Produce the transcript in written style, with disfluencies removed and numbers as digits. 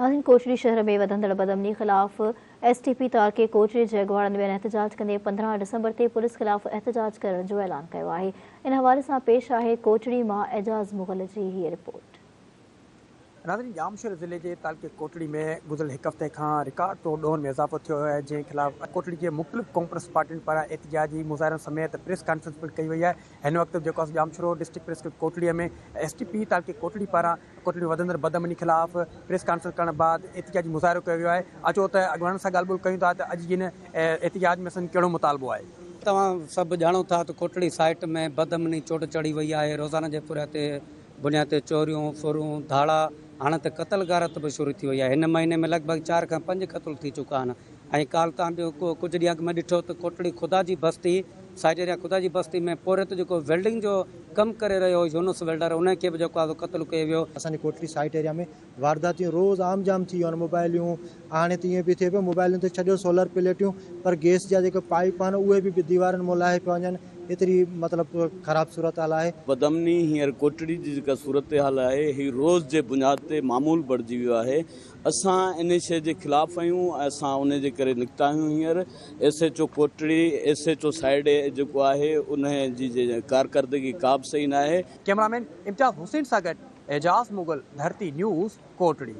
ناظرين ڪوٽڙي شهر ۾ وڌندڙ بدامني خلاف ايس ٽي پي تعلقي ڪوٽڙي جي اڳواڻن ٻين احتجاج ڪندي 15 ڊسمبر تي پوليس خلاف احتجاج ڪرڻ جو اعلان ڪيو آهي. ان حوالي سان پيش آهي ڪوٽڙي مان اعجاز مغل جي هيء رپورٽ. ناظرين ڄامشوري ضلعي جي تعلقي ڪوٽڙي ۾ گذريل هڪ هفتي کان رڪارڊ ٽوڙ ڏوهن ۾ اضافو ٿيو آهي جنهن خلاف ڪوٽڙي جي مختلف قومپرست پارٽين پاران احتجاجي مظاهرن سميت پريس ڪانفرنس پڻ ڪئي وئي آهي. هن وقت جيڪو آهي Jamshoro district press club Kotri ۾ S T P تعلقي ڪوٽڙي پاران ڪوٽڙي ۾ وڌندڙ بدامني خلاف پريس ڪانفرنس ڪرڻ بعد احتجاجي مظاهرو ڪيو ويو آهي. اچو ته اڳواڻن سان ڳالهه ٻولهه ڪيون ٿا ته اڄ جي هن احتجاج ۾ سندن ڪهڙو مطالبو آهي. توهان سڀ ڄاڻو ٿا ته ڪوٽڙي سائيٽ ۾ بدامني چوٽ چڙهي وئي آهي، روزانه جي پورهيا تي بنياد تي چوريون، ڦرون، ڌاڙا، هاڻي ته قتل غارت به شروع ٿي وئي آهي، هن مهيني ۾ لڳ ڀڳ 4 کان 5 قتل ٿي چڪا آهن ۽ ڪالهه تان به ڪجهه ڏينهن اڳ ۾ ڏٺو ته ڪوٽڙي خدا جي بستي سائيٽ ايريا خدا جي بستي ۾ پورهيت جيڪو ويلڊنگ جو ڪم ڪري رهيو هو يونس ويلڊر ان کي به جيڪو آهي سو قتل ڪيو ويو. اسان جي ڪوٽڙي سائيٽ ايريا ۾ وارداتيون روز عام جام ٿي ويون آهن موبائليون هاڻي ته ائين به ٿئي پيو موبائلن ته ڇڏيو سولر پليٽيون پر گيس جا جيڪي پائيپ آهن اهي به ديوارن مان لاهي پيا وڃن ايتري مطلب خراب صورتحال آهي. بدامني هينئر ڪوٽڙي جي جيڪا صورتحال آهي هي روز جي بنياد تي معمول بڻجي ويو آهي اسان انهي شيء جي خلاف آهيون ۽ اسان انهي جي ڪري نڪتا آهيون هينئر S H O Kotri S H O side جيڪو آهي انهي جي ڪارڪردگي ڪا به صحيح ناهي. ڪئميرامين امتياز حسين سان گڏ اعجاز مغل، ڌرتي نيوز، ڪوٽڙي.